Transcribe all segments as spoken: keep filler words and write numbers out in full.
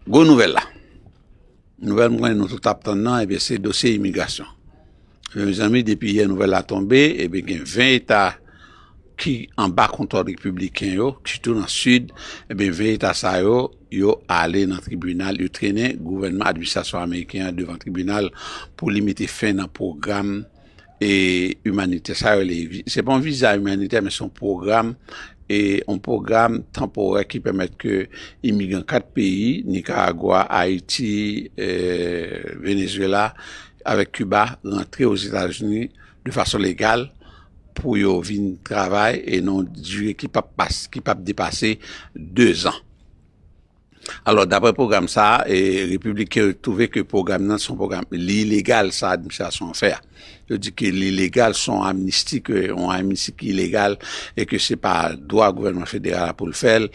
Gwo nouvèl la. Nouvèl m konnen nou tout ap tann nan, ebyen, se dosye imigrasyon. Ebyen, mezanmi, depi yè nouvèl la tonbe, ebyen, gen ven eta ki anba kontwòl repibliken yo, sitou nan sid, ebyen, ven eta sa yo, yo ale nan tribinal, yo trennen gouvènman, administrasyon ameriken an devan tribinal pou li mete fen nan pwogram e imanitè sa yo. Se pa yon viza imanitè, men se yon pwogram, e yon pwogram tanporè ki pèmèt ke imigran kat peyi, Nicaragua, Ayiti, e, Venezuela, avèk Kiba, rantre Ozetazini de fason legal pou yo vin travay e nan yon dire ki p ap pas, ki p ap depase de zan. Alò, daprè pwogram sa a, e, repibliken yo twouve ke pwogram nan se yon pwogram, li ilegal, sa administrasyon an fè a. Yo di ke li ilegal, se yon amnisti, ke yon amnisti ki ilegal, e ke se pa dwa gouvènman federal la pou l fè l,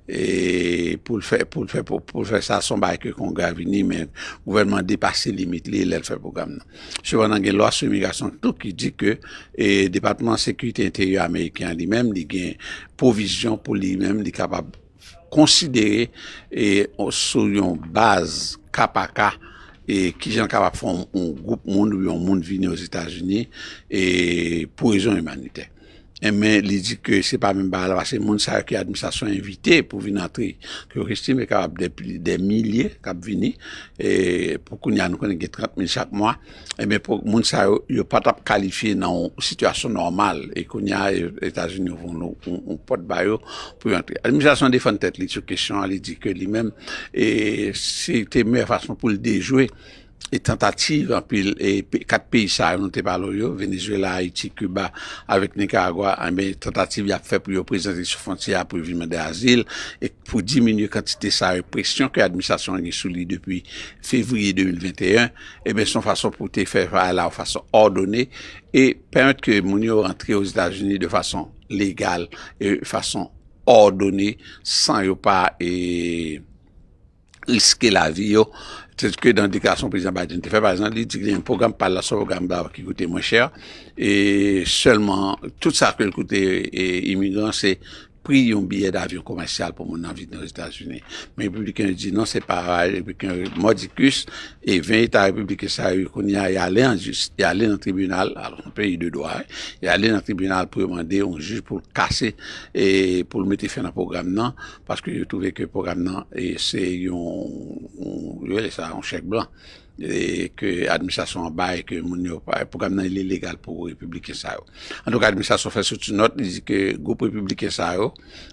e pou l fè, pou l fè, pou, pou l fè sa, se yon bagay ke Kongrè a vini, men gouvènman depase limit li lè l fè pwogram nan. Sepandan, gen lwa sou imigrasyon tou ki di ke, e, Depatman Sekirite Enteryè ameriken an li menm, li gen pwovizyon pou li menm, li kapab konsidere, e, sou yon baz ka pa ka, e, kijan l kapab fè yon, yon gwoup moun oubyen yon moun vini Ozetazini, e, pou rezon imanitè. Enben, li di ke se pa menm bagay la, paske moun sa yo ke administrasyon an envite pou vin antre, ke yo estime kapab de pli, de milye k ap vini, e, pou kounye a, nou konnen gen trant mil chak mwa, enben, pou moun sa yo, yo pa t ap kalifye nan yon sitiyasyon nòmal, e kounye a, e, Etazini yo fè yon, yon, yon pòt ba yo pou yo antre. Administrasyon an defann tèt li sou kesyon an, li di ke li menm, e, se te meyè fason pou l dejwe e tantativ anpil, e, pe-, kat peyi sa yo nou te pale yo, Venezuela, Ayiti, Kiba, avèk Nicaragua, enben, tantativ y ap fè pou yo prezante sou fwontyè a pou yo vin mande azil, e pou diminye kantite sa yo, presyon ke administrasyon an gen sou li depi fevriye de mil venteyen, enben, se yon fason pou te fè bagay la yon fason òdone, e pèmèt ke moun yo rantre Ozetazini de fason legal, e fason òdone, san yo pa, e, riske lavi yo, tèlke nan deklarasyon prezidan Biden te fè, pa egzanp, li di gen yon pwogram pa l la, se yon pwogram la ki koute mwen chè, e sèlman, tout sa ke l koute, e, imigran, se pri yon biyè davyon komèsyal pou moun nan vin Ozetazini. Men repibliken yo di non, se pa, repibliken yo mòdikis, e ven eta repibliken sa yo, kounye a, y ale an jis, y ale nan tribinal, alò, se yon peyi de dwa, wi, y ale nan tribinal pou yo mande yon jij pou l kase, e pou l mete fen nan pwogram nan, paske yo twouve ke pwogram nan, e, se yon, yon, yo rele sa yon chèk blan, e, ke administrasyon an bay, ke moun yo pa, pwogram nan ilegal pou repibliken sa yo. Antouka, administrasyon fè soti nòt, li di ke gwoup repibliken sa yo,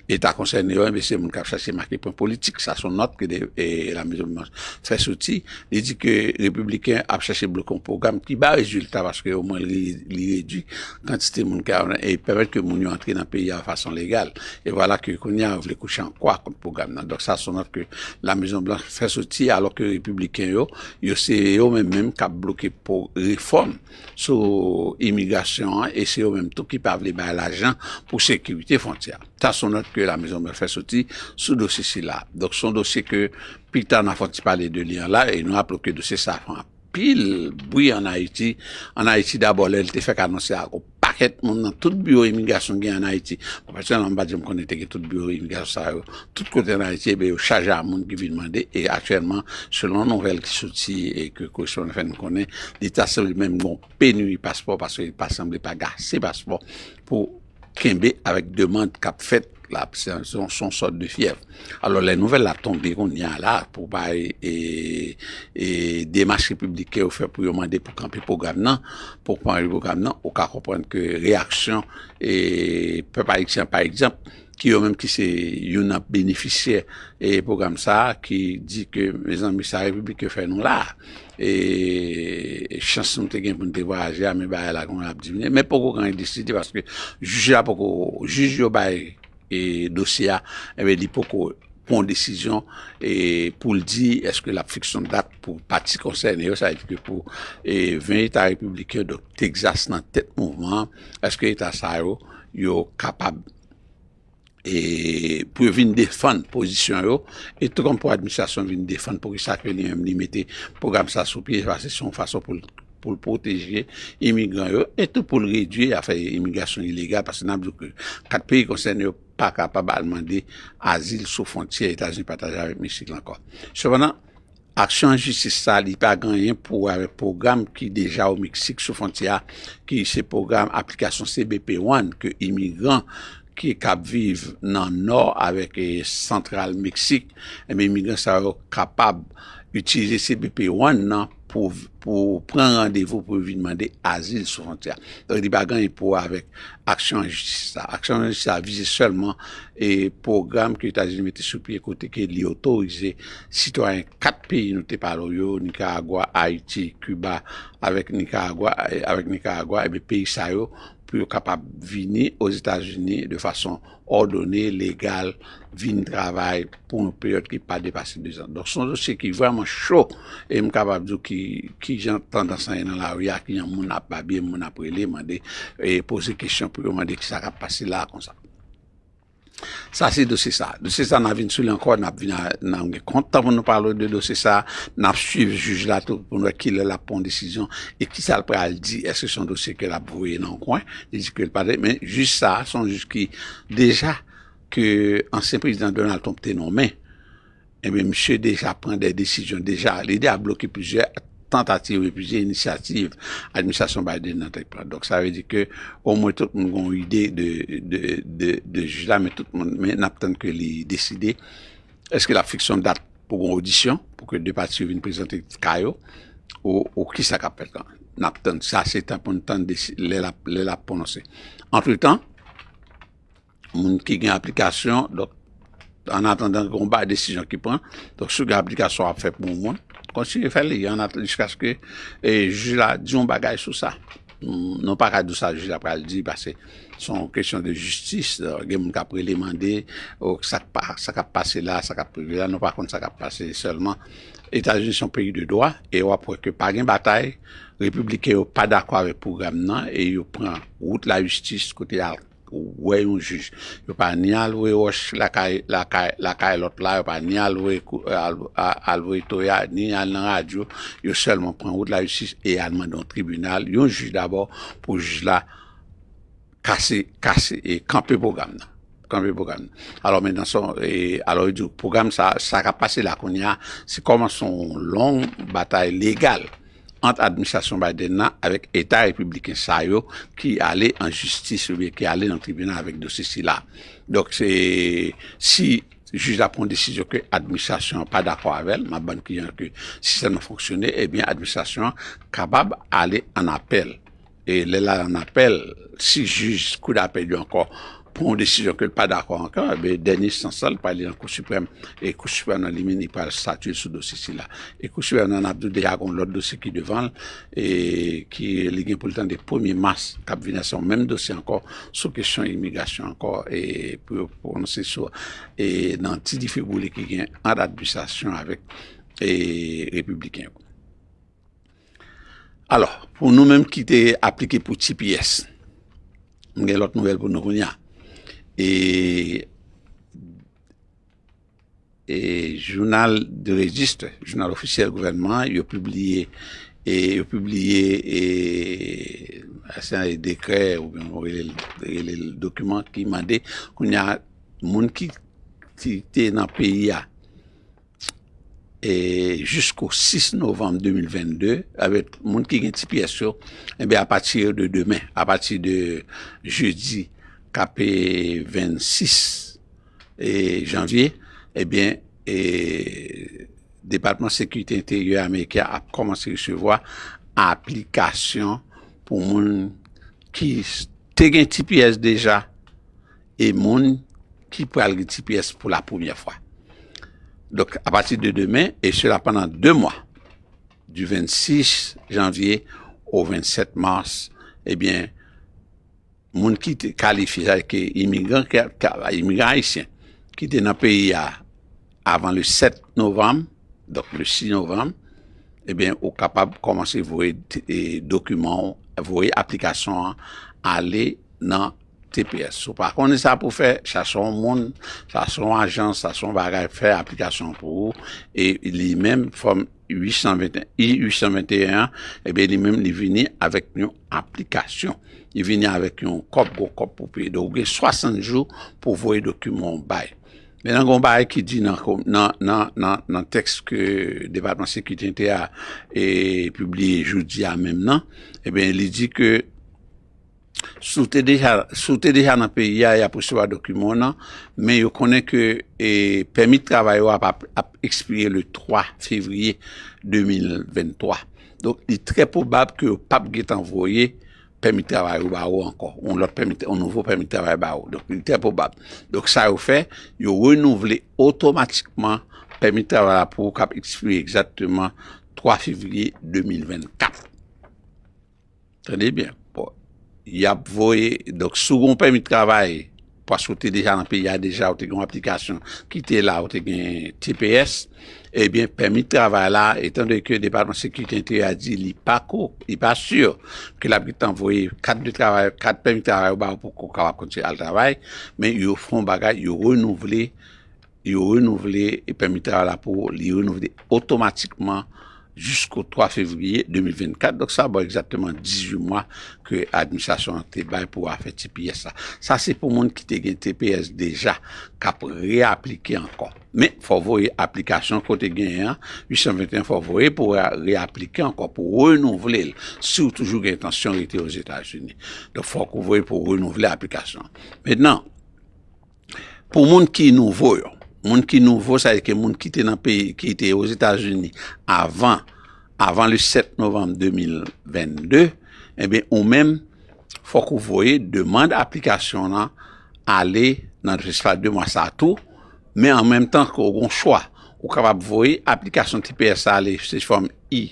eta konsène yo, enben, se moun k ap chache make pwen politik. Sa se yon nòt ke de, e, La Mezon Blanch fè soti. Li di ke repibliken ap chache bloke yon pwogram ki ba rezilta, paske omwen li, li redui kantite moun ki a, e pèmèt ke moun yo antre nan peyi a fason legal. E vwala ke kounye a, yo vle kouche an kwa kont pwogram nan. Donk, sa se yon nòt ke La Mezon Blanch fè soti, alò ke repibliken yo, yo se yo menm menm k ap bloke pou refòm sou imigrasyon an, e se yo menm tou ki pa vle bay lajan pou sekirite fwontyè a. Sa se yon nòt ke La Mezon Blanch fè soti sou dosye sila. Donk, se yon dosye ke pita n a fè yon ti pale de li an la, e nou raple ke dosye sa a fè anpil bri ann Ayiti. Ann Ayiti, dabò, lè l te fèk anonse a, gon pakèt moun nan tout biwo imigrasyon gen ann Ayiti. Bon, pèsonèlman, m pa t janm konnen te gen tout biwo imigrasyon sa yo. Tout kote ann Ayiti, ebyen, yo chaje a moun ki vin mande. E aktyèlman, selon nouvèl ki soti e ke korespondan fè n konnen, li ta sanble menm gon peniri paspò, paske li pa sanble pa gen ase paspò pou kenbe avèk demann k ap fèt la, se yon, se yon sòt de fyèv. Alò, lè nouvèl la tonbe kounye a la, pou bay, e, e, demach repibliken yo fè pou yo mande pou kanpe pwogram nan, pou kanpe pwogram nan, ou ka konprann ke reyaksyon, e, pèp ayisyen, pa egzanp, ki yo menm ki se youn nan benefisyè, e, pwogram sa a, ki di ke, mezanmi, sa repibliken fè nou la, e, chans nou te gen pou n te vwayaje a, men bagay la kounye a ap diminye. Men poko gen anyen deside, paske jij la poko, jij yo bay, e, dosye a, enben, li poko pran yon desizyon, e, pou l di èske l ap fikse yon dat pou pati konsène yo, sa vle di ke pou, e, ven eta repibliken, donk, Texas nan tèt mouvman an, èske eta sa yo, yo kapab, e, pou yo vin defann pozisyon yo, e tou kòm pou administrasyon vin defann poukisa ke li menm li mete pwogram sa sou pye, paske se yon fason pou l, pou l pwoteje imigran yo, e tou pou l redui afè imigrasyon ilegal, paske n ap di w ke kat peyi konsène yo, pa kapab al mande azil sou fwontyè Etazini pataje avèk Meksik la ankò. Sepandan, aksyon an jistis sa, li pa gen anyen pou wè avèk pwogram ki deja o Meksik sou fwontyè a, ki se pwogram aplikasyon C B P One ke imigran ki k ap viv nan nò avèk e, santral Meksik, enben imigran sa yo kapab itilize C B P One nan pou, pou pran randevou pou vin mande azil sou fwontyè a. Donk, li pa gen anyen pou wè avèk aksyon an jistis la. Aksyon an jistis la vize sèlman e pwogram ke Etazini mete sou pye kote ke li otorize sitwayen kat peyi nou te pale w yo, Nikaragwa, Ayiti, Kiba, avèk Nikaragwa, avèk Nikaragwa, ebyen peyi sa yo, pou yo kapab vini Ozetazini de fason òdone, legal, vin travay pou yon peryòd ki pa depase dezan. Donk, se yon dosye ki vrèman cho, e m kapab di w ki, ki jan tandans lan ye nan lari a, ki jan moun ap babye, moun ap rele, mande, e poze kesyon pou yo mande kisa k ap pase la konsa. Sa se dosye sa. Dosye sa, n a vin sou li ankò, n ap vin a, n ap gen kont tan pou nou pale de dosye sa, n ap swiv jij la tou pou nou wè kilè l ap pran yon desizyon e kisa l pral di. Èske se yon dosye ke l ap voye nan yon kwen, li di ke l pa te, men jij sa, se yon jij ki deja ke ansyen prezidan Donald Trump te nonmen, ebyen, misye deja pran de desizyon deja. Li deja bloke plizyè tantativ e plizyè inisyativ administrasyon Biden nan te pran. Donk, sa vle di ke omwen tout moun gen yon ide de, de, de, de jij la, men tout moun, men n ap tann ke li deside. Èske l ap fikse yon dat pou gen odisyon, pou ke de pati yo vin prezante ka yo, ou, ou kisa k ap fèt lan? N ap tann. Sa se tan pou n tann desi-, lè l ap, lè l ap pwononse. Antretan, moun ki gen aplikasyon, donk, an atandan gen yon bay desizyon ki pran, donk, si w gen aplikasyon w ap fè pou yon moun, kontinye fè li, an at-, jiskaske, e, jij la di yon bagay sou sa. Nou pa ka di w sa jij la pral di, paske se yon kesyon de jistis, gen moun k ap rele mande, o, sa k pa, sa k ap pase la, sa k ap rive la, nou pa konn sa k ap pase sèlman. Etazini se yon peyi de dwa, e w ap wè ke pa gen batay, repibliken yo pa dakò avèk pwogram nan, e yo pran wout lajistis kote y al wè yon jij. Yo pa ni al voye wòch lakay, lakay, lakay lòt la, yo pa ni al voye kou-, al, al, al voye toya, ni al nan radyo. Yo sèlman pran wout lajistis e al mande yon tribinal, yon jij dabò, pou jij la kase, kase e kanpe pwogram nan. Kanpe pwogram nan. Alò, mentnan, se, e, alò, yo di w, pwogram sa, sa k ap pase la kounye a, se kòmanse yon long batay legal ant administrasyon Biden nan avèk eta repibliken sa yo ki ale an jistis oubyen ki ale nan tribinal avèk dosye sila. Donk, se, si jij la pran yon desizyon ke administrasyon an pa dakò avè l, m ap ban n kijan ke sistèm nan fonksyone, ebyen, administrasyon an kapab ale an apèl. E lè l al an apèl, si jij koudapèl yo ankò pran yon desizyon ke l pa dakò ankò, ebyen, dènye enstans la, l pral li nan Kou Siprèm, e Kou Siprèm nan li menm, li pral statye sou dosye sila. E Kou Siprèm nan, n ap di w deja gen yon lòt dosye ki devan l, e ki li gen pou l tande premye mas k ap vini a, se yon menm dosye ankò, sou kesyon imigrasyon ankò, e pou yo pwononse sou, e nan ti dife boule ki gen ant administrasyon avèk, e repibliken yo. Alò, pou nou menm ki te aplike pou T P S, m gen lòt nouvèl pou nou kounye a. E, e jounal de rejis, jounal ofisyèl gouvènman an, yo pibliye, e yo pibliye, e, se yon dekrè, oubyen yo rele l, rele l dokiman ki mande, kounye a, moun ki, ki te nan peyi a, e jisko sis novanm de mil vennde, avèk moun ki gen T P S yo, enben, apati de demen, apati de jedi k ap vennsis e janvye, ebyen, e Depatman Sekirite Enteryè ameriken ap kòmanse resevwa aplikasyon pou moun ki te gen T P S deja e moun ki pral gen T P S pou la premyè fwa. Donk, apati de demen, e sela pandan de mwa, du vennsis janvye au vennset mas, ebyen, moun ki te kalifye, sa vle di ke imigran, ki, ki, imigran ayisyen ki te nan peyi a avan le sèt novanm, donk le sis novanm, ebyen, ou kapab kòmanse voye, e, dokiman w, voye aplikasyon an ale nan T P S. Si w pa konnen sa pou fè, chache yon moun, chache yon ajans, chache yon bagay, fè aplikasyon pou ou. E li menm, fòm uit san venteyen, I uit san venteyen an, ebyen, li menm, li vini avèk yon aplikasyon. Li vini avèk yon kòb, gwo kòb pou peye. Donk, ou gen swasant jou pou voye dokiman w bay. Men nan yon bagay ki di nan, nan, nan, nan, nan tèks ke Depatman Sekirite Enteryè a e pibliye jodi a menm nan, ebyen, li di ke si w te deja, si w te deja nan peyi a, y ap resevwa dokiman w nan, men yo konnen ke e, pèmi travay ou ap, ap, ap ekspire le twa fevriye de mil venntwa. Donk, li trè pwobab ke yo p ap gentan voye pèmi travay ou ba ou ankò, yon lòt pèmi, yon nouvo pèmi travay ba ou. Donk, li trè pwobab. Donk, sa yo fè, yo renouvle otomatikman pèmi travay la pou ou k ap ekspire egzakteman twa fevriye de mil vennkat. Tande byen. Bon, y ap voye, donk, si w gen yon pèmi travay, paske w te deja nan peyi a deja, ou te gen yon aplikasyon ki te la, ou te gen T P S, ebyen, pèmi travay la, etan donke Depatman Sekirite Enteryè a di li pa ko, li pa si ke l ap gentan voye kat de travay, kat pèmi travay ou ba ou pou ke w kapab kontinye al travay, men yo fè yon bagay, yo renouvle, yo renouvle pèmi travay la pou ou, li renouvle otomatikman jisko twa fevriye de mil vennkat. Donk, sa ba w egzakteman dizuit mwa ke administrasyon an te bay pou afè T P S la. Sa se pou moun ki te gen T P S deja, k ap reaplike ankò. Men, fò w voye aplikasyon kote genyen an, uit san venteyen, fò w voye pou re-, reaplike ankò, pou renouvle l, si w toujou gen entansyon rete Ozetazini. Donk, fòk ou voye pou renouvle aplikasyon an. Mentnan, pou moun ki nouvo yo, moun ki nouvo, sa vle di ke moun ki te nan peyi, ki te Ozetazini avan, avan le sèt novanm de mil vennde, ebyen, ou menm, fòk ou voye demann aplikasyon w lan ale nan espas de mwa sa a tou, men an menm tan ke w gen yon chwa. Ou kapab voye aplikasyon T P S la ale, se fòm I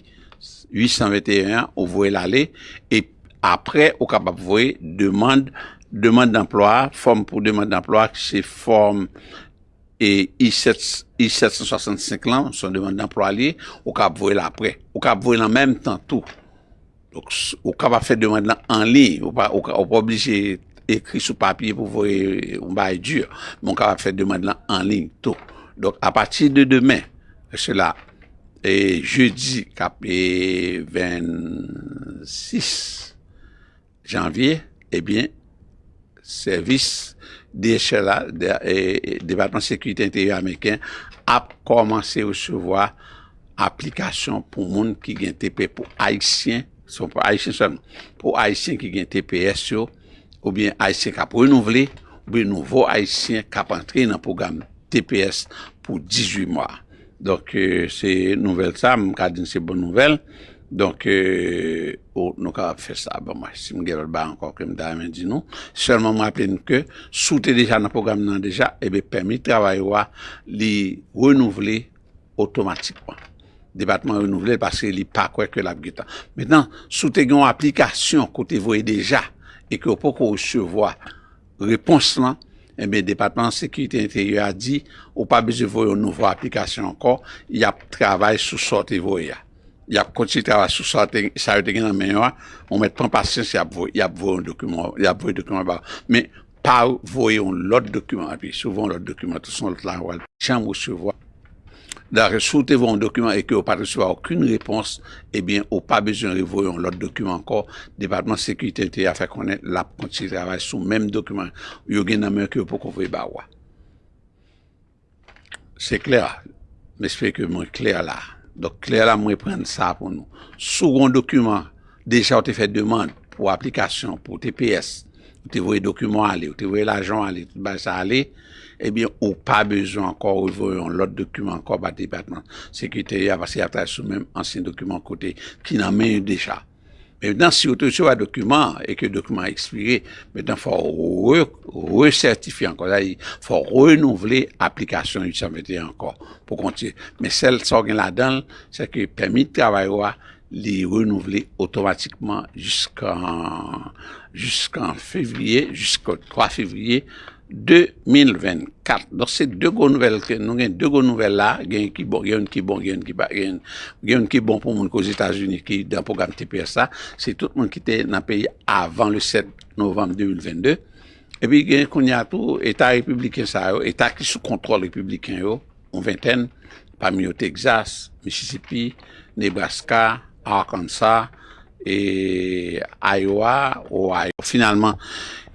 uit san venteyen an, ou voye l ale, e apre, ou kapab voye demann, demann danplwa, fòm pou demann danplwa, se fòm e I sèt, I sèt san swasannsenk lan, se yon demann danplwa li ye, ou kapab voye l apre. Ou kapab voye l an menm tan tou. Donk, s-, ou kapab fè demann lan an liy, ou pa, ou ka, ou pa oblije ekri sou papye pou voye yon bagay di, men ou kapab fè demann lan an liy tou. Donk, apati de demen, sela, e jedi, k ap, e vennsis janvye, ebyen, sèvis D H S la, de-, e, e, Depatman Sekirite Enteryè Ameriken, ap kòmanse resevwa aplikasyon pou moun ki gen T P S, pou Ayisyen, se pou Ayisyen sèlman, pou Ayisyen ki gen T P S yo, oubyen Ayisyen k ap renouvle, oubyen nouvo Ayisyen k ap antre nan pwogram T P S pou dizuit mwa. Donk, e, se nouvèl sa, m ka di n se bon nouvèl. Donk, e, o, nou kapab fè sa. Ban mwen, si m gen lòt bagay ankò ke m ta renmen di nou. Sèlman m raple n ke si w te deja nan pwogram nan deja, ebyen, pèmi travay ou a, li renouvle otomatikman. Depatman renouvle l paske li pa kwè ke l ap gentan. Mentnan, si w te gen yon aplikasyon ke w te voye deja e ke w poko resevwa repons lan, ebyen, Depatman Sekirite Enteryè a di, ou pa bezwen voye yon nouvo aplikasyon ankò, y ap travay sou sa w te voye a. Y ap kontinye travay sou sa te, sa yo te gen nan men yo a, ou mèt pran pasyans, y ap voye, y ap voye yon dokiman, y ap voye dokiman ba ou. Men, pa voye yon lòt dokiman, epi si w voye yon lòt dokiman, tou se yon lòt lajan w pral janm resevwa. Dakò, si w te voye yon dokiman e ke w pa t resevwa okenn repons, ebyen, ou pa bezwen revoye yon lòt dokiman ankò. Depatman Sekirite Enteryè a fè konnen l ap kontinye travay sou menm dokiman yo gen nan men yo ke yo poko voye ba ou a. Se klè? M espere ke mwen klè la. Donk, klè la, mwen pran sa pou nou. Si w gen yon dokiman, deja w te fè demann pou aplikasyon, pou T P S, ou te voye dokiman w ale, ou te voye lajan w ale, tout bagay sa ale, ebyen, ou pa bezwen ankò revoye yon lòt dokiman ankò ba depatman sekirite a, paske y ap travay sou menm ansyen dokiman kote ki nan men yo deja. Mentnan, si w te resevwa dokiman e ke dokiman an ekspire, mentnan, fò w re-, resètifye ankò, sa vle di, fò w renouvle aplikasyon uit san venteyen ankò pou kontinye. Men sèl sa w gen ladan l, se ke pèmi travay ou a, li renouvle otomatikman jiskan, jiskan fevriye, jiska twa fevriye de mil vennkat. Donk, se de gwo nouvèl ke nou gen, de gwo nouvèl la, gen ki bon, gen youn ki bon, gen youn ki pa, gen, gen youn ki bon pou moun ki Ozetazini ki nan pwogram T P S la. Se tout moun ki te nan peyi avan le sèt novanm de mil vennde. Epi gen kounye a tou, eta repibliken sa yo, eta ki sou kontwòl repibliken yo, yon ventèn, pami yo Texas, Mississippi, Nebraska, Arkansas, e Iowa, Ohio. Finalman,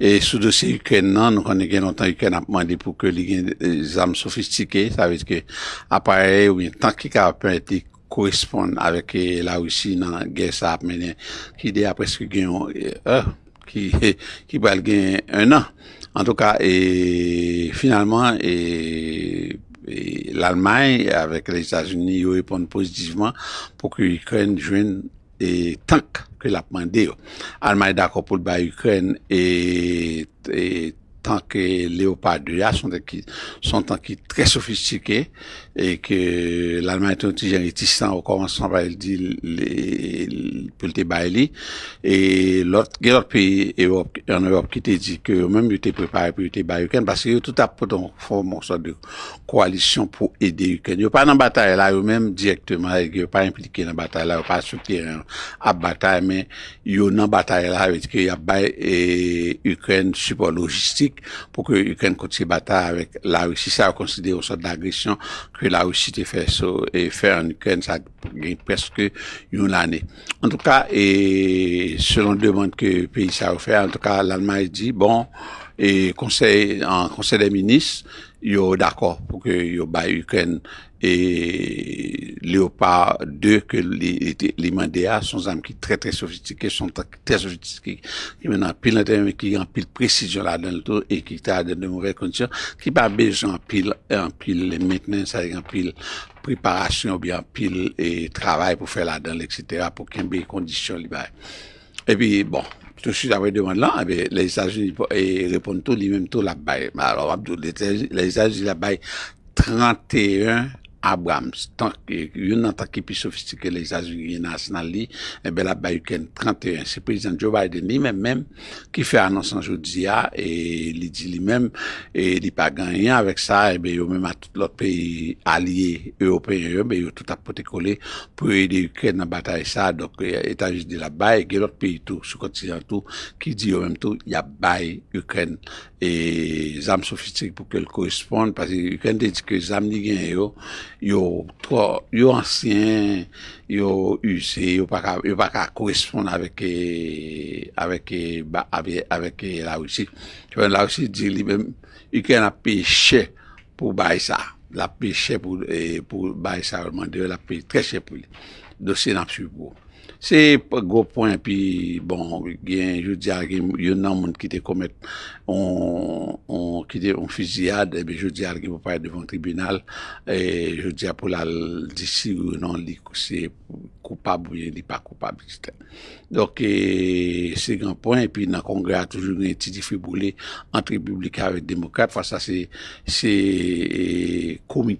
e sou dosye Ikrèn nan, nou konnen gen lontan Ikrèn ap mande pou ke li gen e, zam sofistike. Sa vle di ke aparèy oubyen tank ki kapab pèmèt li koresponn avèk e, Larisi nan gè sa ap mennen, ki deja prèske gen yon e, e, ki, ki pral gen en an. Antouka, e, finalman, e, e, Lalmay avèk Lèzetazini yo reponn pozitivman pou ke Ikrèn jwenn e, tank ke l ap mande yo. Almay dakò pou l bay Ikrèn e, e tank e, Leopard de a, se yon tank ki, se yon tank ki trè sofistike e ke Lalmay te yon ti jan retisan o kòmansman, pa l di l, pou l te bay li. E lòt, gen lòt peyi Ewòp, ann Ewòp ki te di ke yo menm yo te prepare pou yo te bay Ikrèn, paske yo tout ap pote yon fòm, yon sòt de koalisyon pou ede Ikrèn. Yo pa nan batay la yo menm dirèkteman, yo pa enplike nan batay la, yo pa sou teren ap batay, men yo nan batay la, vle di ke y ap bay e, Ikrèn sipò lojistik pou ke Ikrèn kontinye batay avèk Larisi. Sa yo konsidere yon sòt dagresyon ke Larisi te fè sou, e, fè an Ikrèn, sa gen prèske yon lane. Antouka, e, selon demann ke peyi sa yo fè, antouka, Lalmay di, bon, e, konsèy, an, konsèy dè minis, yo dakò pou ke yo bay Ikrèn e Leopard de ke li, li, te- li mande a, se yon zam ki trè, trè sofistike, se yon tank ki trè sofistike, ki mennen anpil nan teren, men ki gen anpil presizyon ladan l tou, e ki ta dan de movèz kondisyon, ki pa bezwen anpil, anpil mentnans, sa gen anpil preparasyon, oubyen anpil e, travay pou fè ladan l, etsetera, pou kenbe kondisyon li bay. Epi, bon, tousuit apre demann lan, ebyen, Lèzetazini e, reponn tou, li menm tou, l ap bay. Alò, w ap di w, Lèzetazini l ap bay trannteyen Abrams. Tank, e, youn nan tank ki pi sofistike Lèzetazini gen nan asenal li, ebyen, l ap bay Ikrèn trannteyen. Se prezidan Joe Biden li menm menm ki fè anons lan jodi a, e li di li menm, e li pa gen anyen avèk sa, ebyen, yo menm ak tout lòt peyi alye ewopeyen yo, ebyen, yo tout ap pote kole pou yo ede Ikrèn nan batay sa. Donk, e, Etazini di l ap bay, gen lòt peyi tou sou kontinan tou ki di yo menm tou y ap bay Ikrèn e zam sofistike pou ke l koresponn, paske Ikrèn te di ke zam li genyen yo, yo twò, yo ansyen, yo ize, yo pa ka, yo pa ka koresponn avèk e, avèk e, ba- avè- avèk e Larisi. Larisi di li menm, Ikrèn ap peye chè pou bay sa. L ap peye chè pou, e, pou bay sa yo mande yo, l ap peye trè chè pou li. Dosye n ap swiv pou ou. Se p- gwo pwen, epi, bon, gen, jodi a, gen youn nan moun ki te komèt on, on, ki te on fiziyad, ebyen, jodi a, l gen pou parèt devan tribinal, e jodi a, pou l al di si wi non li se koupab oubyen li pa koupab, etsetera. Donk, e, se gran pwen, epi nan Kongrè a, toujou gen ti dife boule ant repibliken avèk demokrat. Fwa sa, se, se e, komite